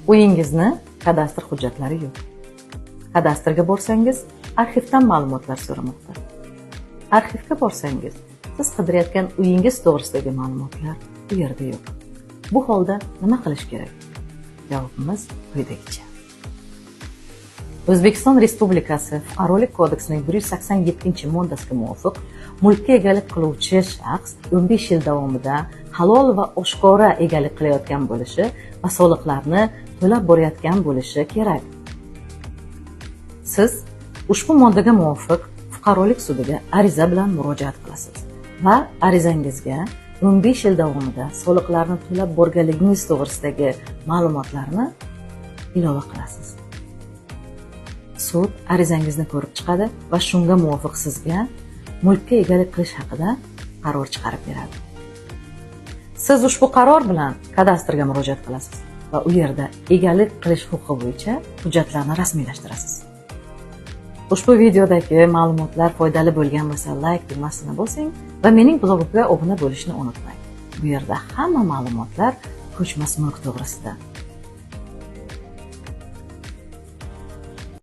Uyingizni kadastr hujjatlari yo'q. Kadastrga borsangiz, arxivdan ma'lumotlar so'ramoqda. Arxivga borsangiz, siz qidirayotgan uyingiz to'g'risidagi ma'lumotlar u yerda yo'q. Bu holda nima qilish kerak? Javobimiz quyidagicha. O'zbekiston Respublikasi Fuqarolik kodeksining 187-moddasiga muvofiq, mulkka egalik qiluvchi shaxs 15 yil davomida halol va oshkora egalik qilayotgan bo'lishi va soliqlarni to'lab borayotgan bo'lishi kerak. Siz ushbu moddaga muvofiq fuqarolik sudiga ariza bilan murojaat qilasiz va arizangizga 15 yil davomida soliqlarni to'lab borganligingiz to'g'risidagi ma'lumotlarni ilova qilasiz. Sud arizangizni ko'rib chiqadi va shunga muvofiq sizga mulkka egalik qilish haqida qaror chiqarib beradi. Siz ushbu qaror bilan kadastrga murojaat qilasiz va u yerda egalik qilish huquqi bo'yicha hujjatlarni rasmiylashtirasiz. Ushbu videodagi ma'lumotlar foydali bo'lgan bo'lsa, layk tugmasini bosing va mening blogimga obuna bo'lishni unutmang. Bu yerda hamma ma'lumotlar ko'chmas mulk to'g'risida.